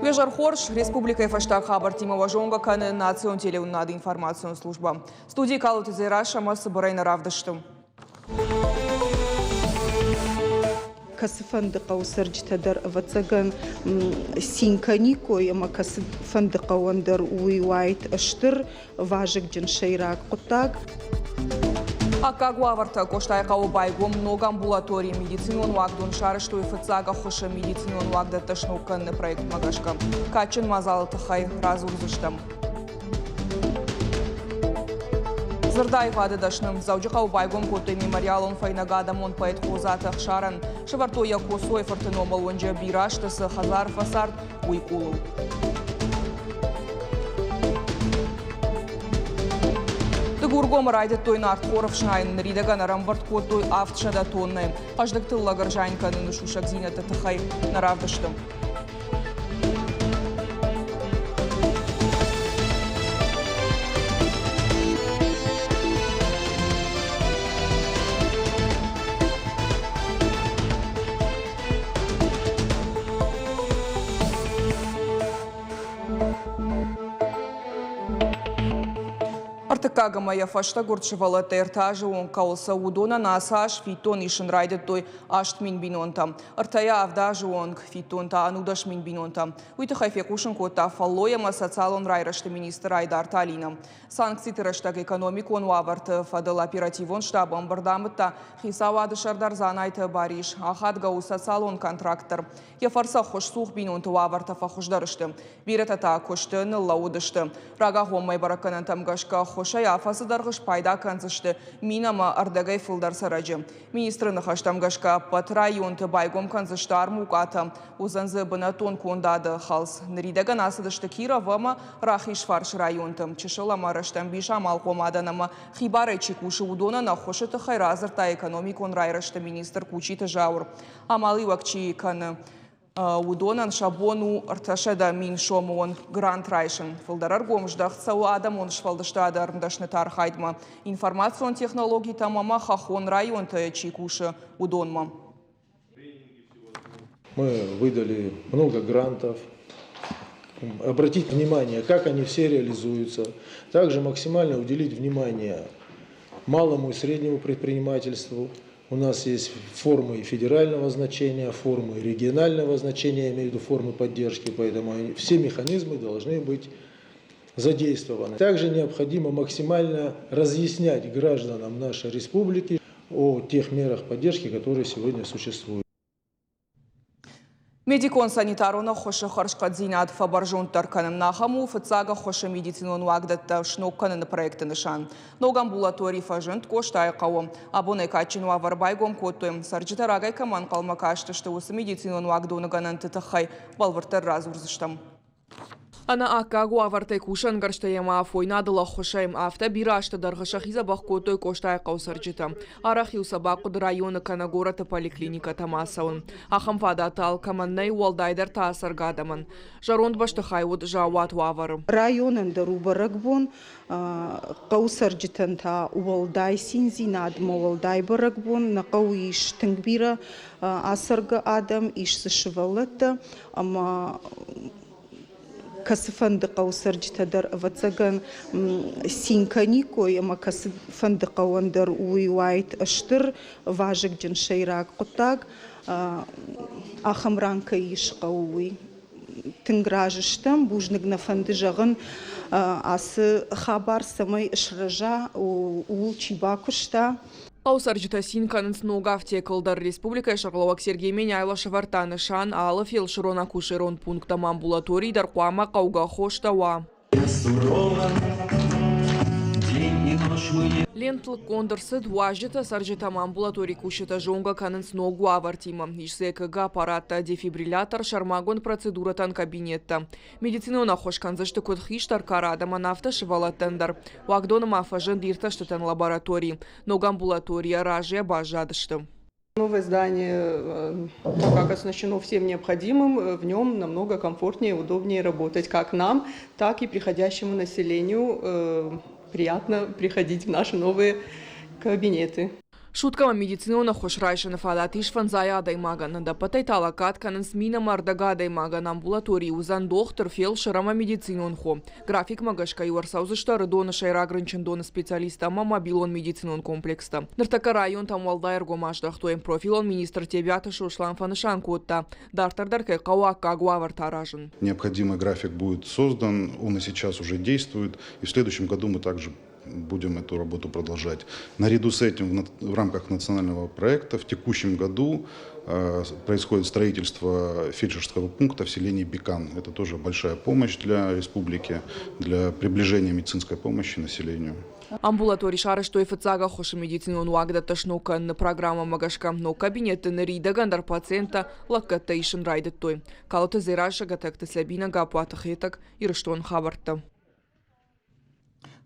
Уе зӕр хорз! Республикӕйы фӕстаг хабӕрттимӕ уӕ зонгӕ кӕны национ телеуынынады информацион службӕ. Студийы Калоты Дзерассӕ ӕмӕ цыбырӕй нӕ равдысты. Кӕцыфӕнды хъӕуы цӕрджытӕ дӕр, ӕвӕццӕгӕн, цин кӕниккой ӕмӕ кӕцыфӕнды хъӕуӕн дӕр уый уаид стыр вазыгджын сӕйраг хъуыддаг. Аккаг уавӕртӕ Къостайыхъӕуы байгом ног амбулатори. Медицинон уагдон сарӕзтой фыццаг ӕххуысы медицинон уагдӕттӕ сног кӕныны проектмӕ гӕсгӕ. Кадджын мадзалы тыххӕй радзурдзыстӕм. Дзырдаивады дӕсны Дзӕуджыхъӕуы байгом кодтой мемориалон фӕйнӕг адӕмон поэт Хозаты Ӕхсарӕн. Сӕвӕрдтой йӕ Коцойы фырты номыл уынджы бирӕ азты цы хӕдзар фӕцард, уый къулыл. Дыгургомы райдыдтой нартхор ӕфснайын. Ныридӕгӕн ӕрӕмбырд кодтой 700 тоннӕ. Хъӕздыг тыллӕг ӕрзайын кӕныны сусӕгдзинӕдты тыххӕй нӕ равдысты. Ӕртыккаг ӕмӕ йӕ фӕстӕ гуырд сывӕллӕттӕ ӕртӕ азы онг кӕуыл цӕуы, уыдонӕн ацы аз фиддон исын райдыдтой 8000 бинонтӕ. Ӕртӕйӕ авд азы онг фиддон та 11 000 бинонтӕ. Уый тыххӕй фехъусын кодта фӕллой ӕмӕ социалон райрӕзты министр Айдарты Алинӕ. Санкциты рӕстӕг экономикон уавӕрты фӕдыл оперативон штаб ӕмбырд амыдта хицауады сӕрдар Дзанайты Барис. Ахадгӕ у социалон контракт дӕр. Йӕ фӕрцы ӕххуысцух бинонты уавӕртӕ фӕхуыздӕр сты. Бирӕтӕ та куысты ныллӕууыдысты. Рагагъоммӕ бӕрӕггӕнӕнтӕм гӕсгӕ ӕххуысӕй афӕдзы дӕргъы спайда кӕндзысты мин ӕмӕ ӕрдӕгӕй фылдӕр цӕрӕджы. Министры ныхӕстӕм гӕсгӕ ӕппӕт районты байгом кӕндзысты армукъатӕ, уыдзӕн дзы бынӕттон кондады хӕлц. Ныридӕгӕн ацыдысты Киров ӕмӕ Рахизфарсы районты. Чысыл ӕмӕ рӕстӕмбис амалхъомадӕн ӕмӕ хибарӕй чи кусы, уыдонӕн ӕххуысы тыххӕй радзырдта экономикон райрӕзты министр Кучиты Зауыр. Амалиуӕг чи кӕны, Уыдонӕн сӕ бон у 300 000 сомы онг грант райсын. Фылдӕр ӕргом здӕхт цӕуы адӕмон сфӕлдыстады ӕрмдӕсныты архайдмӕ, информацион технологитӕм ӕмӕ хӕххон районты чи кусы, уыдонмӕ. Мы выдали много грантов. Обратить внимание, как они все реализуются. Также максимально уделить внимание малому и среднему предпринимательству, У нас есть формы федерального значения, формы регионального значения, я имею в виду формы поддержки, поэтому все механизмы должны быть задействованы. Также необходимо максимально разъяснять гражданам нашей республики о тех мерах поддержки, которые сегодня существуют. Медикон-санитарон ӕххуысы хӕрзхъӕддзинад фӕбӕрзонддӕр кӕнын ахӕм у фыццаг ӕххуысы медицинон уагдӕттӕ сног кӕныны проекты нысан. Ног амбулатори фӕзынд Къостайы хъӕуы. Абон ӕй кадджын уавӕр байгом кодтой. Цӕрджытӕ рагӕй кӕмӕ ӕнхъӕлмӕ кастысты, уыцы медицинон уагдоны гӕнӕнты тыххӕй бӕлвырддӕр радзурдзыстӕм. Ӕнӕаккаг уавӕртӕй кусӕнгӕрзтӕй ӕмӕ афойнадыл ӕххуысӕй афтӕ бирӕ азты дӕргъы сӕхи дзӕбӕх кодтой Къостайыхъӕуы цӕрджытӕ. Арӕх-иу сӕ бахъуыд районы кӕнӕ горӕты поликлиникӕтӕм ацӕуын. Ахӕм фадат алкӕмӕн нӕй, уӕлдайдӕр та ацӕргӕ адӕмӕн. Зӕронд бӕстыхай уыд заууат уавӕры. Районӕн дӕр у бӕрӕгбон, хъӕуы цӕрджытӕн та уӕлдай циндзинадмӕ, уӕлдай бӕрӕгбон. Нӕ хъӕуы ис тынг бирӕ ацӕргӕ адӕм, ис дзы сывӕллӕттӕ ӕмӕ кӕцыфӕнды хъӕуы цӕрджытӕ дӕр, ӕвӕццӕгӕн, цин кӕниккой ӕмӕ кӕцыфӕнды хъӕуӕн дӕр уый уаид стыр вазыгджын сӕйраг хъуыддаг. Ахӕм ран кӕй ис хъӕуы, уый. Тынг разы стӕм, бузныг нӕ фӕнды зӕгъын, ацы хабар цӕмӕй срӕза, ууыл чи бакуыста. Хъӕуы цӕрджытӕ цин кӕнынц ног афтекыл дӕр. Республикӕйы сӕргълӕууӕг Сергей Меняйло сӕвӕрдта нысан, алы фелсырон-акушерон пункт ӕмӕ амбулаторийы дӕр хъуамӕ хъӕугӕ хостӕ уа. Лент лыггонд ӕрцыд, уазджытӕ цӕрджытӕм амбулаторийы кусджытӕ зонгӕ кӕнынц ног уавӕртимӕ. Ис дзы ЭКГ-аппараттӕ, дефибриллятор, сӕрмагонд процедурӕтӕн кабинеттӕ. Медицинон ӕххуыс кӕндзысты куыд хистӕр кары адӕмӕн, афтӕ сывӕллӕттӕн дӕр. Уагдоны ма фӕзынд иртӕстытӕн лаборатори. Ног амбулаторийӕ разыйӕ баззадысты. Новое здание, так как оснащено всем необходимым, в нем намного комфортнее и удобнее работать как нам, так и приходящему населению. Приятно приходить в наши новые кабинеты. Суткӕмӕ медицинон ӕххуыс райсыны фадат ис фӕндзай адӕймагӕн. Ӕдӕппӕтӕй та лӕггад кӕнынц 1000 ӕмӕ рдӕг адӕймагӕн. Амбулаторийы уыдзӕн дохтыр, фелсыр ӕмӕ медицинон хо. Графикмӕ гӕсгӕ-иу ӕрцӕудзысты Ӕрыдоны сӕйраг рынчындоны специалисттӕ ӕмӕ мобилон медицинон комплекстӕ. Ныртӕккӕ районтӕм уӕлдай ӕргом аздӕхтой. Профилон министр Тебиаты Сослан фӕнысан кодта, дарддӕр дӕр кӕй хъӕуы аккаг уавӕртӕ аразын. Необходимый график будет создан, он и сейчас уже действует, и в следующем году мы также будем эту работу продолжать. Наряду с этим в рамках национального проекта в текущем году происходит строительство фельдшерского пункта в селении Бекан. Это тоже большая помощь для республики, для приближения медицинской помощи населению. Амбулатори сарӕзтой фыццаг ӕххуысы медицинон уагдӕттӕ сног кӕныны программӕмӕ гӕсгӕ. Ног кабинетты ныридӕгӕн дӕр пациенттӕ лӕггӕдтӕ исын райдыдтой. Калоты Дзерассӕ, Гӕтӕгты Сабинӕ, Гаппуаты Хетӕг, Ирыстоны хабӕрттӕ.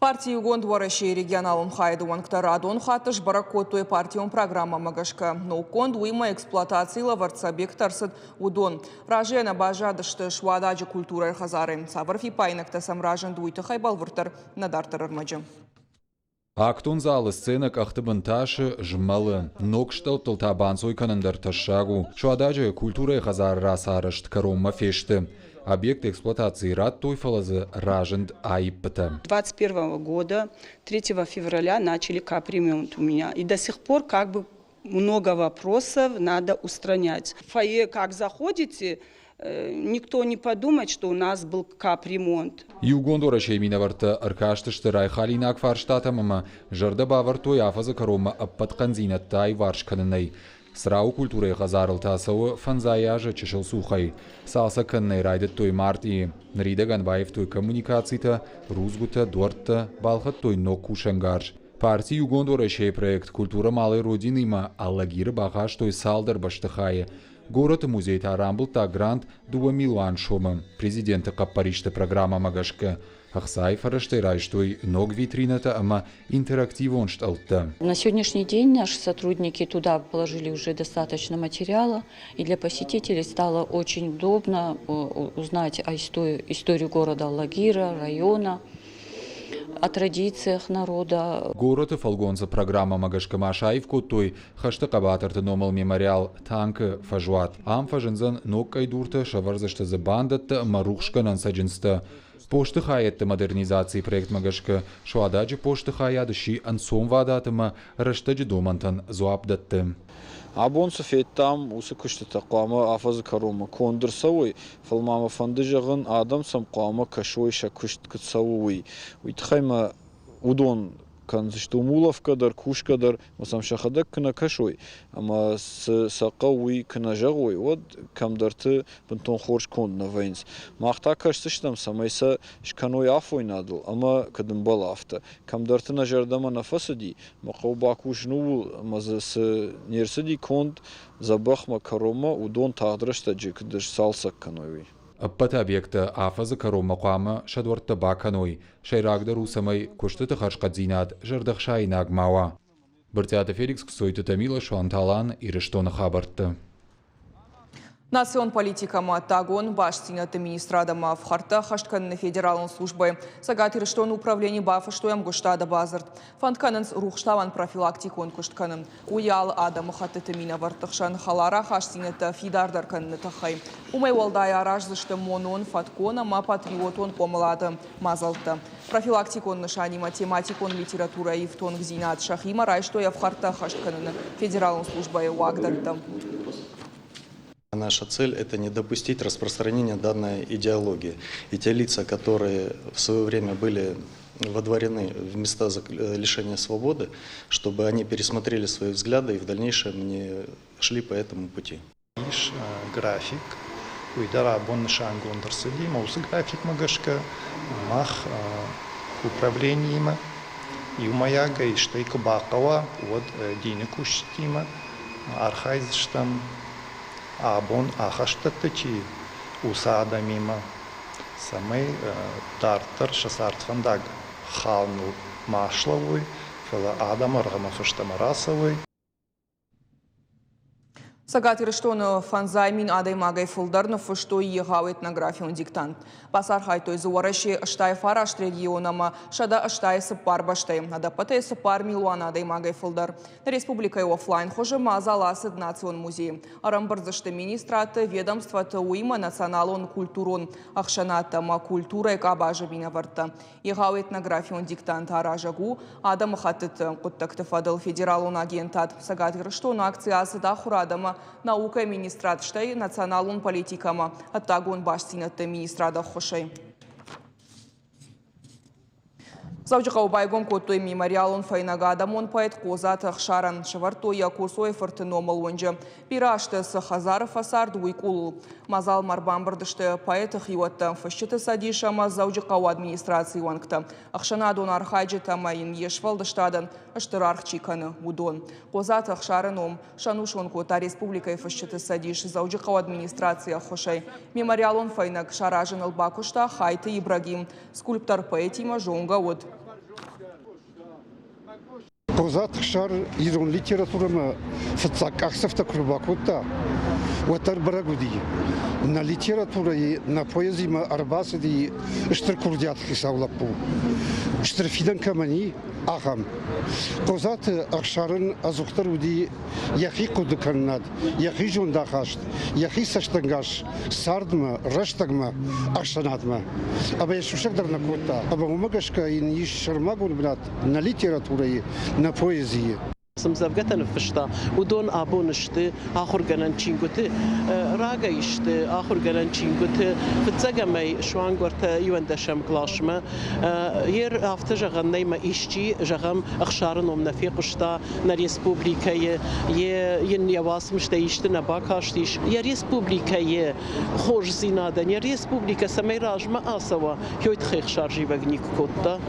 Парти Иугонд Уӕрӕсейы регионалон хайады уӕнгтӕ радон хатт сбӕрӕг кодтой партион программӕмӕ гӕсгӕ. Ноггонд, уыимӕ эксплуатацийы лӕвӕрд цы объекттӕ ӕрцыд, уыдон. Разыйӕ нӕ баззадысты Суададжы культурӕйы хӕдзары. Цавӕр фиппаинӕгтӕ сӕм разынд, уый тыххӕй бӕлвырддӕр нӕ дарддӕр ӕрмӕджы. Актон залы сценӕ къӕхты бын тасы, змӕлы. Ног стъӕлттыл та банцой кӕнын дӕр тӕссаг у. Суададжы культурӕйы хӕдзары рацарӕзт кӕронмӕ фесты. Объект эксплуатацийы радтой, фӕлӕ дзы разынд аиппытӕ. 21 года, 3 февраля начали капремонт у меня. И до сих пор как бы много вопросов надо устранять. В фойе как заходите, никто не подумает, что у нас был капремонт. Иугонд Уӕрӕсейы минӕвӕрттӕ ӕркастысты райхалинаг фарстатӕм ӕмӕ зӕрдӕ бавӕрдтой афӕдзы кӕронмӕ ӕппӕт хъӕндзинӕдтӕ аиуварс кӕнынӕй. Црауы культурӕйы хӕдзарыл та цӕуы фӕндзай азы чысыл цухӕй. Цалцӕг кӕнынӕй райдыдтой мартъийы. Ныридӕгӕн баивтой коммуникацитӕ, рудзгуытӕ, дуӕрттӕ, балхӕдтой ног кусӕнгарз. Парти Иугонд Уӕрӕсейы проект «Культура малой Родины»-имӕ Алагиры бахастой цалдӕр бӕстыхайы. Горӕты музей та рамбылдта грант 2 милуан сомы президенты хъӕппӕристы программӕмӕ гӕсгӕ. Ӕхцайы фӕрӕзтӕй райстой ног витринӕтӕ ӕмӕ интерактивон стъӕлттӕ. На сегодняшний день наши сотрудники туда положили уже достаточно материала, и для посетителей стало очень удобно узнать о историю города Алагира, района, о традициях народа. Горӕты фӕлгонцы программӕмӕ гӕсгӕ ма саив кодтой хӕсты хъӕбатырты номыл мемориал Танкы фӕзуат. Ам фӕзындзӕн ног къӕйдуртӕ, сӕвӕрдзысты дзы бандӕттӕ ӕмӕ рухсгӕнӕн цӕджындзтӕ. Посты хайӕдты модернизацийы проектмӕ гӕсгӕ Суададжы посты хайад сси ӕнцонвадат ӕмӕ рӕстӕджы домӕнтӕн дзуапп дӕтты. Абон цы федтам, уыцы куыстытӕ хъуамӕ афӕдзы кӕронмӕ конд ӕрцӕуой, фӕлӕ ма мӕ фӕнды зӕгъын, адӕм сӕм хъуамӕ кӕсой, сӕ куыст куыд цӕуы, уый. Уый тыххӕй мӕ уыдон кӕндзысты уым улӕфгӕ дӕр, кусгӕ дӕр, ӕмӕ сӕм сӕхӕдӕг куы нӕ кӕсой ӕмӕ цы сӕ хъӕуы, уый куы нӕ зӕгъой, уӕд кӕмдӕрты бынтон хорз конд нӕ вӕййынц. Мах та кӕсдзыстӕм, цӕмӕй сӕ скӕной афойнадыл ӕмӕ куыд ӕмбӕлы, афтӕ. Кӕмдӕрты нӕ зӕрдӕмӕ нӕ фӕцыди, мӕ хъӕуы бакусын ууыл, ӕмӕ дзы цы не рцыди конд дзӕбӕхмӕ кӕронмӕ, уыдон тагъд рӕстӕджы куыд сцалцӕг кӕной, уый. Ӕппӕт объекттӕ афӕдзы кӕронмӕ хъуамӕ сӕ дуӕрттӕ бакӕной. Сӕйрагдӕр у, цӕмӕй куыстыты хӕрзхъӕддзинад зӕрдӕхсаинаг ма уа. Брытъиаты Феликс, Кцойты Тамила, Суанталан, Ирыстоны хабӕртты. Национ политикӕ ӕмӕ ӕддагон бастдзинӕдты министрад ӕмӕ ӕфхӕрдтӕ ӕххӕст кӕныны федералон службӕйы Цӕгат Ирыстоны управлени бафыстой ӕмгуыстады бадзырд. Фӕнд кӕнынц рухстауӕн профилактикон куыст кӕнын. Уый алы адӕмыхӕттыты минӕвӕртты хсӕн хӕлар ахастдзинӕдтӕ фидардӕр кӕныны тыххӕй. Уымӕй уӕлдай араздзысты монон, фӕткон ӕмӕ патриотон хъомылады мадзӕлттӕ. Профилактикон нысанимӕ тематикон литературӕйы ифтонгдзинад сӕхимӕ райстой ӕфхӕрдтӕ ӕххӕст кӕныны федералон службӕйы уагдӕттӕ. Наша цель – это не допустить распространения данной идеологии. И те лица, которые в свое время были водворены в места лишения свободы, чтобы они пересмотрели свои взгляды и в дальнейшем не шли по этому пути. Ис график, уый дӕр абон нысангонд ӕрцыди, ӕмӕ уыцы графикмӕ гӕсгӕ мах управлениимӕ иумӕйагӕй, стӕй куы бахъӕуа, уӕд дины кусджытимӕ архайдзыстӕм абон ахӕстӕтты чи уыцы адӕмимӕ, цӕмӕй дарддӕр сӕ цардфӕндаг халыныл ма слӕууой, фӕлӕ адӕмы ӕргъмӕ фӕстӕмӕ рацӕуой. Цӕгат Ирыстоны 5000 адӕймагӕй фылдӕр ныффыстой егъау этнографион диктант. Бацархайдтой дзы Уӕрӕсе 89 регион ӕмӕ 184 бӕстӕйы, ӕдӕппӕтӕй 4 милуан адӕймагӕй фылдӕр. Нӕ республикӕйы офлайн хуызы мадзал ацыд Национ музейы. Ӕрӕмбырд сты министрадты, ведомствоты, уыимӕ националон культурон ӕхсӕнадтӕ ӕмӕ культурӕйы къабазы минӕвӕрттӕ. Егъау этнографион диктант аразӕг у адӕмыхӕттыты хъуыддӕгты фӕдыл федералон агентад. Цӕгат Ирыстоны акци ацыд ахуырад ӕмӕ наукӕйы министрад, стӕй националон политикӕ ӕмӕ ӕддагон бастдзинӕдты министрады ӕххуысӕй. Дзӕуджыхъӕуы байгом кодтой мемориалон фӕйнӕг адӕмон поэт Хъодзаты Ӕхсарӕн. Сӕвӕрдтой йӕ Коцойы фырты номыл уынджы. Бирӕ азты цы хӕдзары фӕцард, уый къулыл. Мадзалмӕ ӕрбамбырд сты поэты хиуӕттӕ, фысджыты цӕдис ӕмӕ Дзӕуджыхъӕуы администрацийы уӕнгтӕ, ӕхсӕнадон архайджытӕ ӕмӕ йын йе сфӕлдыстадӕн стыр аргъ чи кӕны, уыдон. Хъодзаты Ӕхсары ном сӕнусон кодта республикӕйы фысджыты цӕдис Дзӕуджыхъӕуы администрацийы ӕххуысӕй. Мемориалон фӕйнӕг саразыныл бакуыста Хайты Ибрагим. Скульптор поэтимӕ зонгӕ уыд. Хъодзаты Ӕхсар ирон литературӕмӕ фыццаг къахдзӕфтӕ куы рбакодта, уӕддӕр бӕрӕг уыди, нӕ литературӕйы, нӕ поэзимӕ ӕрбацыди стыр курдиаты хицау лӕппу. Стыр фидӕн кӕмӕн и, ахӕм. Хъодзаты Ӕхсар ын ӕдзухдӕр уыди йӕхи хъуыдыкӕнынад, йӕхи зондахаст, йӕхи цӕстӕнгас цардмӕ, рӕстӕгмӕ, ӕхсӕнадмӕ. Ӕмӕ йӕ сусӕг дӕр нӕ кодта. Ӕмӕ уымӕ гӕсгӕ йын ис сӕрмагонд бынат нӕ литературӕйы, нӕ поэзийы. Цы мдзӕвгӕтӕ ныффыста, уыдон абон сты ахуыргӕнӕн чингуыты, рагӕй сты ахуыргӕнӕн чингуыты фыццӕгӕмӕй суанг уӕртӕ иуӕндӕсӕм къласмӕ. Ер афтӕ зӕгъӕн нӕй, мӕ исчи, зӕгъӕм, Ӕхсары ном нӕ фехъуыста нӕ республикӕйы, йе йын йӕ уацмыстӕ исты нӕ бакастис. Йӕ республикӕйы хорздзинадӕн, йӕ республикӕ цӕмӕй размӕ ацӕуа, уый тыххӕй Ӕхсар зивӕг никуы кодта.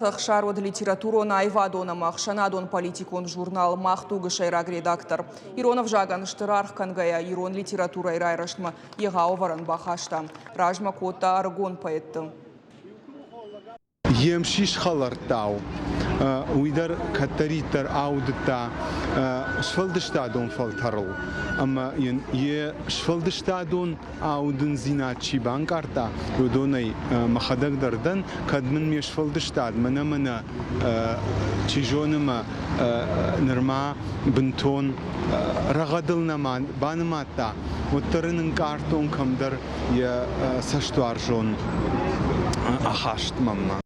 Ӕхсар уыд литературон, аивадон ӕмӕ ӕхсӕнадон-политикон журнал «Мах дуг»-ы сӕйраг редактор. Ирон ӕвзагӕн стыр аргъ кӕнгӕйӕ, ирон литературӕйы райрӕзтмӕ егъау ӕвӕрӕн бахаста. Размӕ кодта ӕрыгон поэтты. Йе мсис хӕлӕрттау уый дӕр кӕддӕриддӕр аудыдта сфӕлдыстадон фӕлтӕрыл ӕмӕ йын йе сфӕлдыстадон аудындзинад чи банкъардта, уыдонӕй мӕхӕдӕг дӕр дӕн, кӕд мын ме сфӕлдыстад мӕнӕ-мӕнӕ чи зоны мӕ нырма бынтон рӕгъӕдыл нӕма банымадта, уӕддӕр ын ӕнкъардтон кӕмдӕр йӕ цӕстуарзон ахаст мӕнмӕ.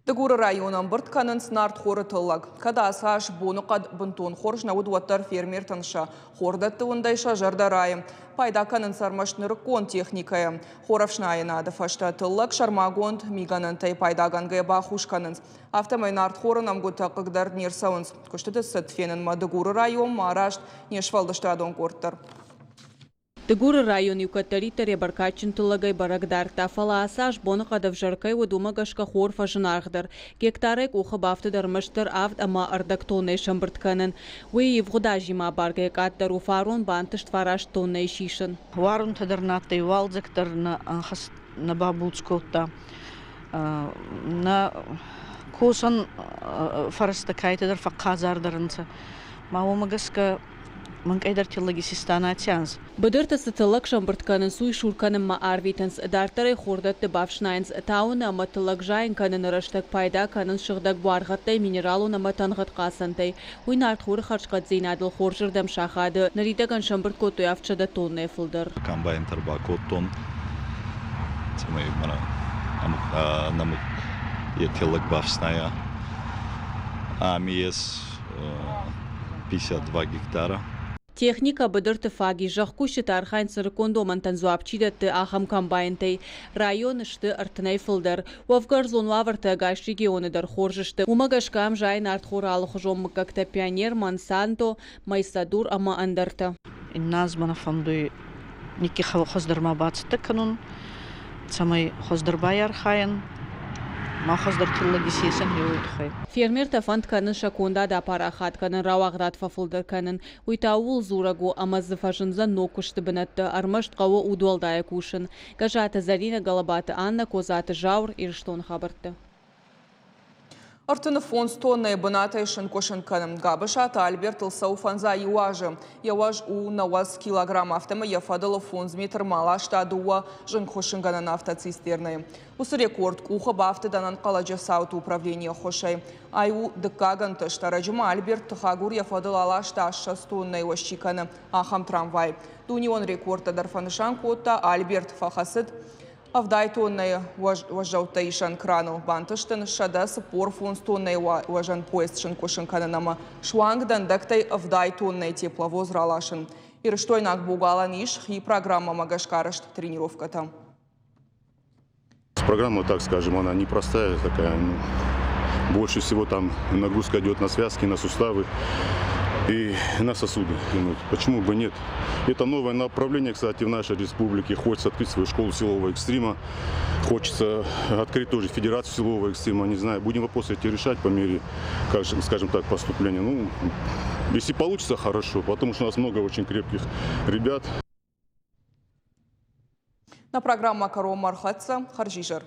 Дыгуры районы ӕмбырд кӕнынц нартхоры тыллӕг. Кӕд ацы аз боныхъӕд бынтон хорз нӕ уыд, уӕддӕр фермертӕн сӕ хордӕтты уындӕй сӕ зӕрдӕ райы. Пайда кӕнынц ӕрмӕст нырыккон техникӕйӕ. Хорӕфснайынады фӕстӕ тыллӕг сӕрмагонд мигӕнӕнтӕй пайдагӕнгӕйӕ бахус кӕнынц. Афтӕмӕй нартхоры нӕмгуытӕ хъыгдард не рцӕуынц. Куыстыты цыд фенынмӕ Дыгуры районмӕ арӕзт не сфӕлдыстадон къорд дӕр. Дыгуры район-иу кӕддӕриддӕр йӕ бӕркадджын тыллӕгӕй бӕрӕг дардта, фӕлӕ ацы аз боныхъӕд ӕвзӕр кӕй уыд, уымӕ гӕсгӕ хор фӕзынаргъдӕр. Гектарӕй къухы бафтыд ӕрмӕстдӕр 7.5 тоннӕйы сӕмбырд кӕнын. Уый ивгъуыд азимӕ абаргӕйӕ къаддӕр у, фарон бантыст 9 тоннӕйы сисын. Уарунтӕ дӕр нӕ адтӕй, уалдзӕг дӕр нӕ ӕнхӕст нӕ бабуц кодта. Нӕ косӕн фӕрӕзтӕ кӕйтӕ дӕр фӕхъхъазардӕр ӕнцӕ. Ма уомӕ гӕсгӕ Мӕнкъӕйдӕр тиллӕги систа анз. Быдырты цы тыллӕг сӕмбырд кӕнынц, уый сур кӕнынмӕ арвитынц. Дарддӕр ӕй хордӕтты бафснайынц. Тауыны ӕмӕ тыллӕг зайын кӕныны рӕстӕг пайда кӕнынц сыгъдӕг буаргъӕдтӕй, минералон ӕмӕ тӕнгъӕд хъацӕнтӕй. Уый нартхоры хӕрзхъӕддзинадыл хорзырдӕм сахады. Ныридӕгӕн сӕмбырд кодтой 700 тоннӕйӕ фылдӕр. Комбайнтӕ ӕрбакодтон, цӕмӕй мӕнӕ нӕмыг йӕ тиллӕг бафснайа. Ами ес 52 гектара. Техникӕ быдырты фаг ис, зӕхкусджытӕ архайынц нырыккон домӕнтӕн дзуапп чи дӕтты, ахӕм комбайнтӕй. Районы сты ӕртынӕй фылдӕр. Уӕвгӕ ӕрдзон уавӕртӕ ӕгас регионы дӕр хорз сты. Уымӕ гӕсгӕ ам зайы нартхоры алыхуызон мыггӕгтӕ Пионер, Монсанто, Майсадур ӕмӕ ӕндӕртӕ. Иннӕ аз мӕ нӕ фӕндуй никки хуӕздӕр ма бацӕттӕ кӕнун, цӕмӕй хуӕздӕр байархайӕн, ма хуӕздӕр тиллӕг исесӕн уой туххӕй. Фермертӕ фӕнд кӕнынц сӕ кондад апарахат кӕнын, рауагъдад фӕфылдӕр кӕнын. Уый та ууыл дзурӕг у, ӕмӕ дзы фӕзындзӕн ног куысты бынӕттӕ, ӕрмӕст хъӕуы удуӕлдайӕ кусын. Гӕззаты Зӕринӕ, Гӕлӕбаты Аннӕ, Козаты Зауыр, Ирыстоны хабӕрттӕ. 35 тоннӕйы бынатӕй сынкъуысын кӕнын. Габысаты Альбертыл цӕуы фӕндзай иу азы. Йӕ уӕз у 90 килограмм, афтӕмӕй йӕ фӕдыл 5 метрмӕ аласта дыууӕ зынгхуыссынгӕнӕн автоцистернӕйы. Уыцы рекорд къухы бафтыд ӕнӕнхъӕлӕджы цауты управленийы ӕххуысӕй. Ай у дыккаг ӕнтыст. Ӕрӕджы ма Альберт тыхагур йӕ фӕдыл аласта 20 тоннӕйы уӕз чи кӕны, ахӕм трамвай. Дунеон рекордтӕ дӕр фӕнысан кодта Альберт, фӕхӕцыд 70 тоннӕйы уӕззӕуттӕ исӕн краныл, бантыст ын 145 тоннӕйы уӕзӕн поезд сынкъуысын кӕнын ӕмӕ суанг дӕндӕгтӕй 70 тоннӕйы тепловоз раласын. Ирыстойнаг богалӕн ис хи программӕмӕ гӕсгӕ арӕзт тренировкӕтӕ. Программа, так скажем, она непростая такая. Ну, больше всего там нагрузка идет на связки, на суставы и на сосуды. Ну, почему бы нет? Это новое направление, кстати, в нашей республике. Хочется открыть свою школу силового экстрима. Хочется открыть тоже федерацию силового экстрима. Не знаю, будем вопросы эти решать по мере, скажем так, поступления. Ну, если получится, хорошо, потому что у нас много очень крепких ребят. Нӕ программӕ кӕронмӕ ӕрхӕццӕ. Хӕрзизӕр.